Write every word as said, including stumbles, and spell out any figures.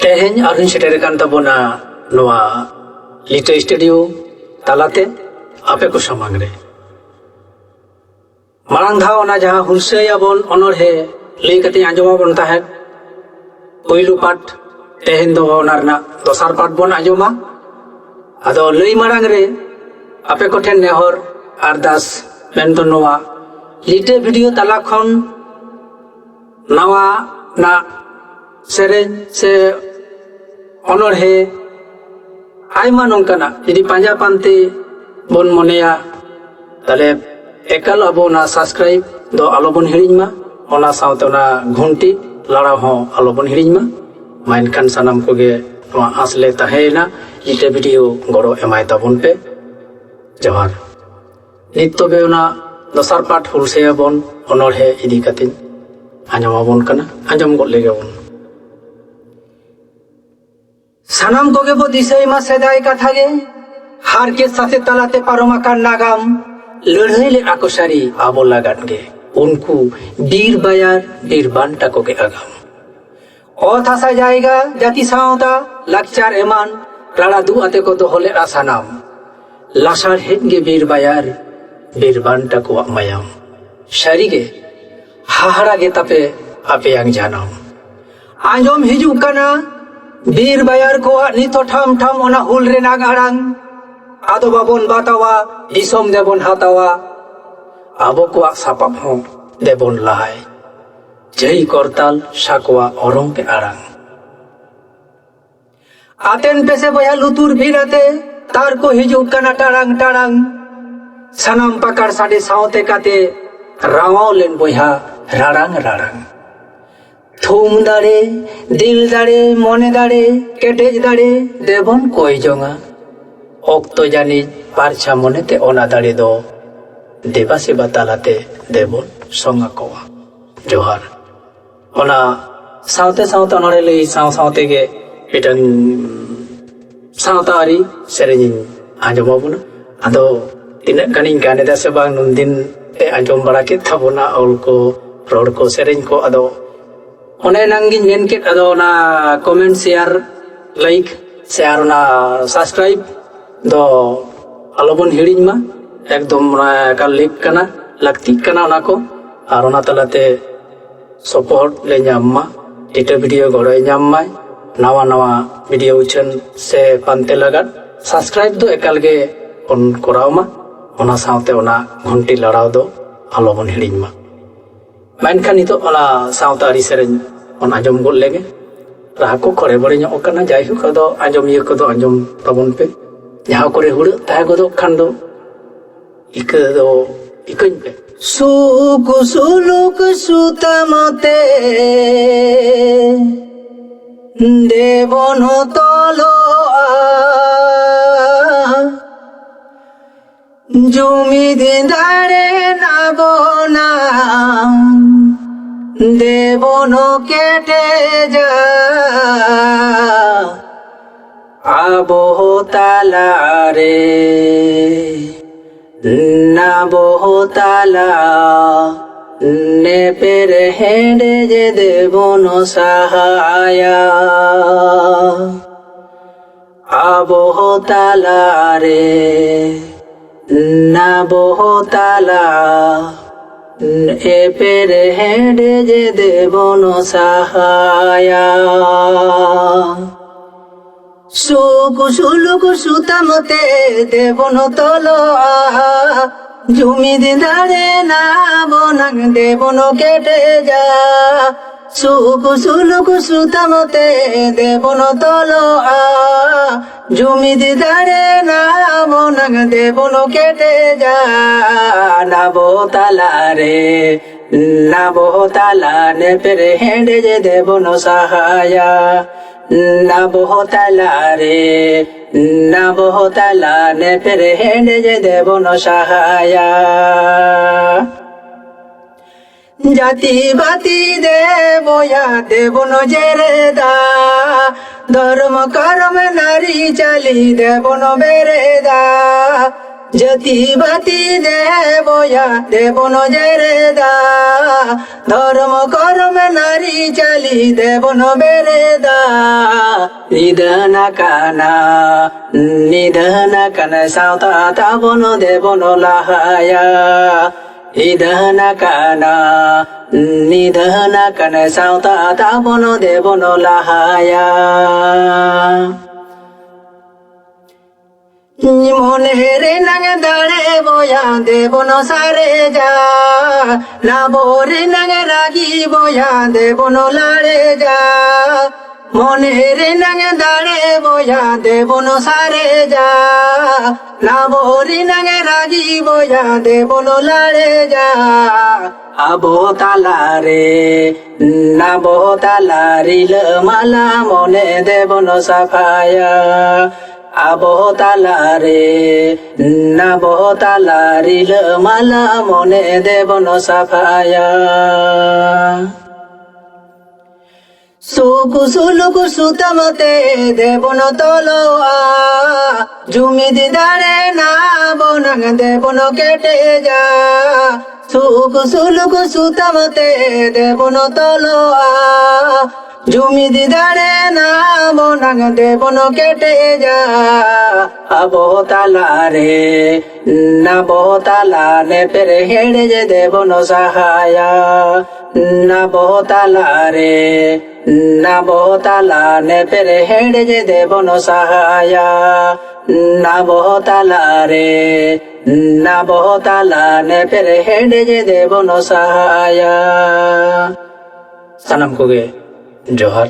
ᱛᱮᱦᱮᱧ ᱟᱨᱦᱚᱸᱧ ᱥᱮᱴᱮᱨ ᱟᱠᱟᱱ ᱛᱟᱵᱚᱱᱟ ᱱᱚᱣᱟ ᱞᱤᱴᱟᱹ ᱥᱴᱩᱰᱤᱭᱳ ᱛᱟᱞᱟᱛᱮ ᱟᱯᱮ ᱠᱚ ᱥᱟᱢᱟᱝ ᱨᱮ᱾ ᱢᱟᱲᱟᱝ ᱫᱷᱟᱣ ᱚᱱᱟ ᱡᱟᱦᱟᱸ ᱦᱩᱞᱥᱟᱹᱭ ᱟᱵᱚᱱ ᱚᱱᱚᱬᱦᱮ ᱞᱟᱹᱭ ᱠᱟᱛᱮᱧ ᱟᱸᱡᱚᱢ ᱟᱵᱚᱱ ᱛᱟᱦᱮᱸᱫ, ᱯᱳᱭᱞᱳ ᱯᱟᱴ, ᱛᱮᱦᱮᱧ ᱫᱚ ᱚᱱᱟ ᱨᱮᱱᱟᱜ ᱫᱚᱥᱟᱨ ᱯᱟᱴ ᱵᱚᱱ ᱟᱸᱡᱚᱢᱟ᱾ ᱟᱫᱚ ᱞᱟᱹᱭ ᱢᱟᱲᱟᱝ ᱨᱮ ᱟᱯᱮ ᱠᱚᱴᱷᱮᱱ ᱱᱮᱦᱚᱨ ᱟᱨᱫᱟᱥ ᱢᱮᱱᱫᱚ ᱱᱚᱣᱟ, ᱞᱤᱴᱟᱹ ᱵᱷᱤᱰᱤᱭᱳ ᱛᱟᱞᱟ ᱠᱷᱚᱱ ᱱᱟᱣᱟ ᱱᱟᱜ ᱥᱮᱨᱮᱧ ᱥᱮ ᱚᱱᱚᱬᱦᱮ, ᱟᱭᱢᱟ ᱱᱚᱝᱠᱟᱱᱟᱜ ᱡᱩᱫᱤ ᱯᱟᱸᱡᱟ ᱯᱟᱱᱛᱮ ᱵᱚᱱ ᱢᱚᱱᱮᱭᱟ, ᱛᱟᱦᱞᱮ ᱮᱠᱟᱞ ᱟᱵᱚ ᱚᱱᱟ ᱥᱟᱵᱥᱠᱨᱟᱭᱤᱵ ᱫᱚ ᱟᱞᱚᱵᱚᱱ ᱦᱤᱲᱤᱧ ᱢᱟ, ᱚᱱᱟ ᱥᱟᱶᱛᱮ ᱚᱱᱟ ᱜᱷᱩᱱᱴᱤ ᱞᱟᱲᱟᱣ ᱦᱚᱸ ᱟᱞᱚᱵᱚᱱ ᱦᱤᱲᱤᱧ ᱢᱟ᱾ ᱢᱟ ᱮᱱᱠᱷᱟᱱ ᱥᱟᱱᱟᱢ ᱠᱚᱜᱮ ᱱᱚᱣᱟ ᱟᱸᱥ ᱞᱮ ᱛᱟᱦᱮᱸᱭᱮᱱᱟ, ᱞᱤᱴᱟᱹ ᱵᱷᱤᱰᱤᱭᱳ ᱜᱚᱲᱚ ᱮᱢᱟᱭ ᱛᱟᱵᱚᱱ ᱯᱮ᱾ ᱡᱚᱦᱟᱨ᱾ ᱱᱤᱛ ᱛᱚᱵᱮ ᱚᱱᱟ ᱫᱚᱥᱟᱨ ᱯᱟᱴ ᱦᱩᱞᱥᱟᱹᱭ ᱟᱵᱚᱱ ᱚᱱᱚᱬᱦᱮ ᱤᱫᱤ ᱠᱟᱛᱮᱧ ᱟᱸᱡᱚᱢ ᱟᱵᱚᱱ ᱠᱟᱱᱟ, ᱟᱸᱡᱚᱢ ᱜᱚᱫ ᱞᱮᱜᱮ ᱵᱚᱱ᱾ ᱥᱟᱱᱟᱢ ᱠᱚᱜᱮ ᱵᱚ ᱫᱤᱥᱟᱹᱭ ᱢᱟ ᱥᱮᱫᱟᱭ ᱠᱟᱛᱷᱟ ᱜᱮ, ᱦᱟᱨᱠᱮᱛ ᱥᱟᱥᱮᱛ ᱛᱟᱞᱟᱛᱮ ᱯᱟᱨᱚᱢ ᱟᱠᱟᱱ ᱱᱟᱜᱟᱢ, ᱞᱟᱹᱲᱦᱟᱹᱭ ᱞᱮᱫ ᱟᱠᱚ ᱥᱟᱹᱨᱤ ᱟᱵᱚ ᱞᱟᱜᱟᱫ ᱜᱮ ᱩᱱᱠᱩ ᱵᱤᱨ ᱵᱟᱭᱟᱨ ᱵᱤᱨ ᱵᱟᱱᱴᱟ ᱠᱚᱜᱮ ᱟᱜᱟᱢ᱾ ᱚᱛ ᱦᱟᱥᱟ ᱡᱟᱭᱜᱟ ᱡᱟᱹᱛᱤ ᱥᱟᱶᱛᱟ ᱞᱟᱠᱪᱟᱨ ᱮᱢᱟᱱ ᱨᱟᱲᱟ ᱫᱩᱜ ᱟᱛᱮ ᱠᱚ ᱫᱚᱦᱚ ᱞᱮᱫᱼᱟ ᱥᱟᱱᱟᱢ᱾ ᱞᱟᱥᱟᱲᱦᱮᱫ ᱜᱮ ᱵᱤᱨ ᱵᱟᱭᱟᱨ ᱵᱤᱨ ᱵᱟᱱᱴᱟ ᱠᱚᱣᱟᱜ ᱢᱟᱭᱟᱢ᱾ ᱥᱟᱹᱨᱤᱜᱮ ᱦᱟᱦᱟᱲᱟ ᱜᱮ ᱛᱟᱯᱮ ᱟᱯᱮᱭᱟᱜ ᱡᱟᱱᱟᱢ᱾ ᱟᱸᱡᱚᱢ ᱦᱤᱡᱩᱜ ᱠᱟᱱᱟ ᱵᱤᱨ ᱵᱟᱭᱟᱨ ᱠᱚᱣᱟᱜ ᱱᱤᱛ ᱦᱚᱸ ᱴᱷᱟᱢ ᱴᱷᱟᱢ ᱚᱱᱟ ᱦᱩᱞ ᱨᱮᱱᱟᱜ ᱟᱲᱟᱝ᱾ ᱟᱫᱚ ᱵᱟᱵᱚᱱ ᱵᱟᱛᱟᱣᱟ, ᱫᱤᱥᱚᱢ ᱫᱮᱵᱚᱱ ᱦᱟᱛᱟᱣᱟ, ᱟᱵᱚ ᱠᱚᱣᱟᱜ ᱥᱟᱯᱟᱵ ᱦᱚᱸ ᱫᱮᱵᱚᱱ ᱞᱟᱦᱟᱭ᱾ ᱡᱟᱹᱭ ᱠᱚᱨᱛᱟᱞ ᱥᱟᱠᱣᱟ ᱚᱨᱚᱝ ᱯᱮ ᱟᱲᱟᱝ᱾ ᱟᱛᱮᱱ ᱯᱮᱥᱮ ᱵᱚᱭᱦᱟ ᱞᱩᱛᱩᱨ ᱵᱷᱤᱲ ᱟᱛᱮ, ᱛᱟᱨ ᱠᱚ ᱦᱤᱡᱩᱜ ᱠᱟᱱᱟ ᱴᱟᱲᱟᱝ ᱴᱟᱲᱟᱝ᱾ ᱥᱟᱱᱟᱢ ᱯᱟᱠᱟᱲ ᱥᱟᱰᱮ ᱥᱟᱶᱛᱮ ᱠᱟᱛᱮ, ᱨᱟᱣᱟᱣ ᱞᱮᱱ ᱵᱚᱭᱦᱟ ᱨᱟᱲᱟᱝ ᱨᱟᱲᱟᱝ᱾ ᱛᱷᱩᱢ ᱫᱟᱲᱮ, ᱫᱤᱞ ᱫᱟᱲᱮ, ᱢᱚᱱᱮ ᱫᱟᱲᱮ, ᱠᱮᱴᱮᱡ ᱫᱟᱲᱮ ᱫᱮᱵᱚᱱ ᱠᱚᱭ ᱡᱚᱝᱟ᱾ ᱚᱠᱛᱚ ᱡᱟᱹᱱᱤᱡ ᱯᱟᱨᱪᱷᱟ ᱢᱚᱱᱮᱛᱮ ᱚᱱᱟ ᱫᱟᱲᱮ ᱫᱚ ᱫᱮᱵᱟ ᱥᱮᱵᱟ ᱛᱟᱞᱟᱛᱮ ᱫᱮᱵᱚᱱ ᱥᱚᱝ ᱟᱠᱚᱣᱟ᱾ ᱡᱚᱦᱟᱨ᱾ ᱚᱱᱟ ᱥᱟᱶᱛᱮ ᱥᱟᱶᱛᱮ ᱚᱱᱚᱬᱦᱮ ᱞᱟᱹᱭ ᱥᱟᱶ ᱥᱟᱶ ᱛᱮᱜᱮ ᱢᱤᱫᱴᱟᱝ ᱥᱟᱶᱛᱟ ᱟᱹᱨᱤ ᱥᱮᱨᱮᱧ ᱤᱧ ᱟᱸᱡᱚᱢ ᱟᱵᱚᱱᱟ᱾ ᱟᱫᱚ ᱛᱤᱱᱟᱹᱜ ᱜᱟᱱᱤᱧ ᱜᱟᱱ ᱮᱫᱟ ᱥᱮ ᱵᱟᱝ, ᱱᱩᱱᱫᱤᱱ ᱯᱮ ᱟᱸᱡᱚᱢ ᱵᱟᱲᱟ ᱠᱮᱫ ᱛᱟᱵᱚᱱᱟ ᱚᱞ ᱠᱚ, ᱨᱚᱲ ᱠᱚ, ᱥᱮᱨᱮᱧ ᱠᱚ, ᱟᱫᱚ ᱚᱱᱮ ᱮᱱᱟᱝ ᱜᱤᱧ ᱢᱮᱱ ᱠᱮᱫ, ᱟᱫᱚ ᱚᱱᱟ comment, share, like ᱥᱮ ᱟᱨ ᱚᱱᱟ subscribe ᱫᱚ ᱟᱞᱚᱵᱚᱱ ᱦᱤᱲᱤᱧ ᱢᱟ᱾ ᱮᱠᱫᱚᱢ ᱚᱱᱟ ᱮᱠᱟᱞ ᱞᱮᱠ ᱠᱟᱱᱟ, ᱞᱟᱹᱠᱛᱤᱜ ᱠᱟᱱᱟ ᱚᱱᱟ ᱠᱚ᱾ ᱟᱨ ᱚᱱᱟ ᱛᱟᱞᱟᱛᱮ ᱥᱚᱯᱚᱦᱚᱫ ᱞᱮ ᱧᱟᱢ ᱢᱟ, ᱴᱤᱴᱟᱹ ᱵᱷᱤᱰᱤᱭᱳ ᱜᱚᱲᱚᱭ ᱧᱟᱢ ᱢᱟᱭ, ᱱᱟᱣᱟ ᱱᱟᱣᱟ ᱵᱷᱤᱰᱤᱭᱳ ᱩᱪᱷᱟᱹᱱ ᱥᱮ ᱯᱟᱱᱛᱮ ᱞᱟᱜᱟᱫ᱾ Subscribe ᱫᱚ ᱮᱠᱟᱞ ᱜᱮ ᱵᱚᱱ ᱠᱚᱨᱟᱣ ᱢᱟ, ᱚᱱᱟ ᱥᱟᱶᱛᱮ ᱚᱱᱟ ᱜᱷᱚᱱᱴᱤ ᱞᱟᱲᱟᱣ ᱫᱚ ᱟᱞᱚᱵᱚᱱ ᱦᱤᱲᱤᱧ ᱢᱟ᱾ ᱢᱮᱱᱠᱷᱟᱱ ᱱᱤᱛᱚᱜ ᱚᱱᱟ ᱥᱟᱶᱛᱟ ᱟᱹᱨᱤ ᱥᱮᱨᱮᱧ ᱵᱚᱱ ᱟᱸᱡᱚᱢ ᱜᱚᱫ ᱞᱮᱜᱮ᱾ ᱨᱟᱦᱟ ᱠᱚ ᱠᱷᱚᱲᱮ ᱵᱚᱲᱮ ᱧᱚᱜ ᱟᱠᱟᱱᱟ, ᱡᱟᱭᱦᱳᱠ, ᱟᱫᱚ ᱟᱸᱡᱚᱢᱤᱭᱟᱹ ᱠᱚᱫᱚ ᱟᱸᱡᱚᱢ ᱛᱟᱵᱚᱱ ᱯᱮ᱾ ᱡᱟᱦᱟᱸ ᱠᱚᱨᱮ ᱦᱩᱲᱟᱹᱜ ᱛᱟᱦᱮᱸ ᱜᱚᱫᱚᱜ ᱠᱷᱟᱱ ᱫᱚ ᱤᱠᱟᱹ ᱫᱚ ᱤᱠᱟᱹᱧ ᱯᱮ᱾ ᱥᱩᱠ ᱥᱩᱞᱩᱠ ᱥᱩᱛᱟᱹᱢ ᱛᱮ ᱫᱮᱵᱚᱱ ᱛᱚᱞᱚᱜᱼᱟ, ᱡᱩᱢᱤᱫ ᱫᱟᱲᱮ ᱱᱟᱵᱚᱱᱟ ᱫᱮᱵᱚᱱ ᱠᱮᱴᱮᱡᱟ᱾ ᱟᱵᱚ ᱛᱟᱞᱟᱨᱮ ᱱᱟᱵᱚ ᱛᱟᱞᱟ ᱱᱮᱯᱮᱨ ᱦᱮᱸᱰᱮᱡ ᱫᱮᱵᱚᱱ ᱥᱟᱦᱟᱭᱟ᱾ ᱟᱵᱚ ᱛᱟᱞᱟᱨᱮ ᱱᱟᱵᱚ ᱛᱟᱞᱟ ᱮᱯᱮᱨ ᱦᱮᱸᱰᱮᱡ ᱫᱮᱵᱚᱱ ᱥᱟᱦᱟᱭᱟ᱾ ᱥᱩᱠ ᱥᱩᱞᱩᱠ ᱥᱩᱛᱟᱹᱢ ᱛᱮ ᱫᱮᱵᱚᱱ ᱛᱚᱞᱚᱜᱼᱟ, ᱡᱩᱢᱤᱫ ᱫᱟᱲᱮ ᱱᱟᱵᱚᱱᱟᱝ ᱫᱮᱵᱚᱱ ᱠᱮᱴᱮᱡᱟ᱾ ᱥᱩᱠ ᱥᱩᱞᱩᱠ ᱥᱩᱛᱟᱹᱢ ᱛᱮ ᱫᱮᱵᱚᱱ ᱛᱚᱞᱚᱜᱼᱟ, ᱡᱩᱢᱤᱫ ᱫᱟᱲᱮ ᱱᱟᱵᱚᱱᱟᱝ ᱫᱮᱵᱚᱱ ᱠᱮᱴᱮᱡᱟ᱾ ᱱᱟᱵᱚ ᱛᱟᱞᱟᱨᱮ ᱱᱟᱵᱚ ᱛᱟᱞᱟ ᱱᱮᱯᱮᱨ ᱦᱮᱸᱰᱮᱡ ᱫᱮᱵᱚᱱ ᱥᱟᱦᱟᱭᱟ᱾ ᱱᱟᱵᱚ ᱛᱟᱞᱟᱨᱮ ᱱᱟᱵᱚ ᱛᱟᱞᱟ ᱱᱮᱯᱮᱨ ᱦᱮᱸᱰᱮᱡ ᱫᱮᱵᱚᱱ ᱥᱟᱦᱟᱭᱟ᱾ ᱡᱟᱹᱛᱤ ᱵᱟᱹᱛᱤ ᱫᱮᱵᱚᱭᱟ ᱫᱮᱵᱚᱱ ᱡᱮᱨᱮᱫᱟ, ᱫᱷᱚᱨᱢ ᱠᱚᱨᱢ ᱱᱟᱨᱤ ᱪᱟᱹᱞᱤ ᱫᱮᱵᱚᱱ ᱵᱮᱨᱮᱫᱟ᱾ ᱡᱟᱹᱛᱤ ᱵᱟᱹᱛᱤ ᱫᱮᱵᱚᱭᱟ ᱫᱮᱵᱚᱱ ᱡᱮᱨᱮᱫᱟ, ᱫᱷᱚᱨᱢ ᱠᱚᱨᱢ ᱱᱟᱨᱤ ᱪᱟᱹᱞᱤ ᱫᱮᱵᱚᱱ ᱵᱮᱨᱮᱫᱟ᱾ ᱱᱤᱫᱷᱟᱹᱱ ᱟᱠᱟᱱᱟ, ᱱᱤᱫᱷᱟᱹᱱ ᱟᱠᱟᱱ ᱥᱟᱶᱛᱟ ᱛᱟᱵᱚᱱ ᱫᱮᱵᱚᱱ ᱞᱟᱦᱟᱭᱟ᱾ ᱱᱤᱫᱷᱟᱹᱱ ᱟᱠᱟᱱᱟ, ᱱᱤᱫᱷᱟᱹᱱ ᱟᱠᱟᱱ ᱥᱟᱶᱛᱟ ᱛᱟᱵᱚᱱ ᱫᱮᱵᱚᱱ ᱞᱟᱦᱟᱭᱟ᱾ ᱢᱚᱱᱮ ᱨᱮᱱᱟᱝ ᱫᱟᱲᱮ ᱵᱚᱭᱟ ᱫᱮᱵᱚᱱ ᱥᱟᱨᱮᱡᱟ, ᱱᱟᱵᱚ ᱨᱮᱱᱟᱝ ᱨᱟᱹᱜᱤ ᱵᱚᱭᱟ ᱫᱮᱵᱚᱱ ᱞᱟᱲᱮᱡᱟ᱾ ᱢᱚᱱᱮ ᱨᱮᱱᱟᱝ ᱫᱟᱲᱮ ᱵᱚᱭᱟ ᱫᱮᱵᱚᱱ ᱥᱟᱨᱮᱡᱟ, ᱱᱟᱵᱚ ᱨᱮᱱᱟᱝ ᱨᱟᱹᱜᱤ ᱵᱚᱭᱟ ᱫᱮᱵᱚᱱ ᱞᱟᱲᱮᱡᱟ᱾ ᱟᱵᱚ ᱛᱟᱞᱟᱨᱮ, ᱟᱵᱚ ᱛᱟᱞᱟ ᱨᱤᱞᱟᱹᱢᱟᱞᱟ ᱢᱚᱱᱮ ᱫᱮᱵᱚᱱ ᱥᱟᱯᱷᱟᱭᱟ᱾ ᱟᱵᱚ ᱛᱟᱞᱟᱨᱮ, ᱟᱵᱚ ᱛᱟᱞᱟ ᱨᱤᱞᱟᱹᱢᱟᱞᱟ ᱢᱚᱱᱮ ᱫᱮᱵᱚᱱ ᱥᱟᱯᱷᱟᱭᱟ᱾ ᱥᱩᱠ ᱥᱩᱞᱩᱠ ᱥᱩᱛᱟᱹᱢ ᱛᱮ ᱫᱮᱵᱚᱱ ᱛᱚᱞᱚᱜᱼᱟ, ᱡᱩᱢᱤᱫ ᱫᱟᱲᱮ ᱱᱟᱵᱚᱱᱟᱝ ᱫᱮᱵᱚᱱ ᱠᱮᱴᱮᱡᱟ᱾ ᱥᱩᱠ ᱥᱩᱞᱩᱠ ᱥᱩᱛᱟᱹᱢ ᱛᱮ ᱫᱮᱵᱚᱱ ᱛᱚᱞᱚᱜᱼᱟ, ᱡᱩᱢᱤᱫ ᱫᱟᱲᱮ ᱱᱟᱵᱚᱱᱟᱝ ᱫᱮᱵᱚᱱ ᱠᱮᱴᱮᱡᱟ᱾ ᱟᱵᱚ ᱛᱟᱞᱟᱨᱮ, ᱟᱵᱚ ᱛᱟᱞᱟ ᱱᱮᱯᱮᱨ ᱦᱮᱲᱮᱡ ᱫᱮᱵᱚᱱ ᱥᱟᱦᱟᱭᱟ᱾ ᱟᱵᱚ ᱛᱟᱞᱟᱨᱮ, ᱟᱵᱚ ᱛᱟᱞᱟ ᱱᱮᱯᱮᱨ ᱦᱮᱲᱮᱡ ᱫᱮᱵᱚᱱ ᱥᱟᱦᱟᱭᱟ᱾ ᱟᱵᱚ ᱛᱟᱞᱟᱨᱮ, ᱟᱵᱚ ᱛᱟᱞᱟ ᱱᱮᱯᱮᱨ ᱦᱮᱲᱮᱡ ᱫᱮᱵᱚᱱ ᱥᱟᱦᱟᱭᱟ᱾ ᱥᱟᱱᱟᱢ ᱠᱚᱜᱮ ᱡᱚᱦᱟᱨ᱾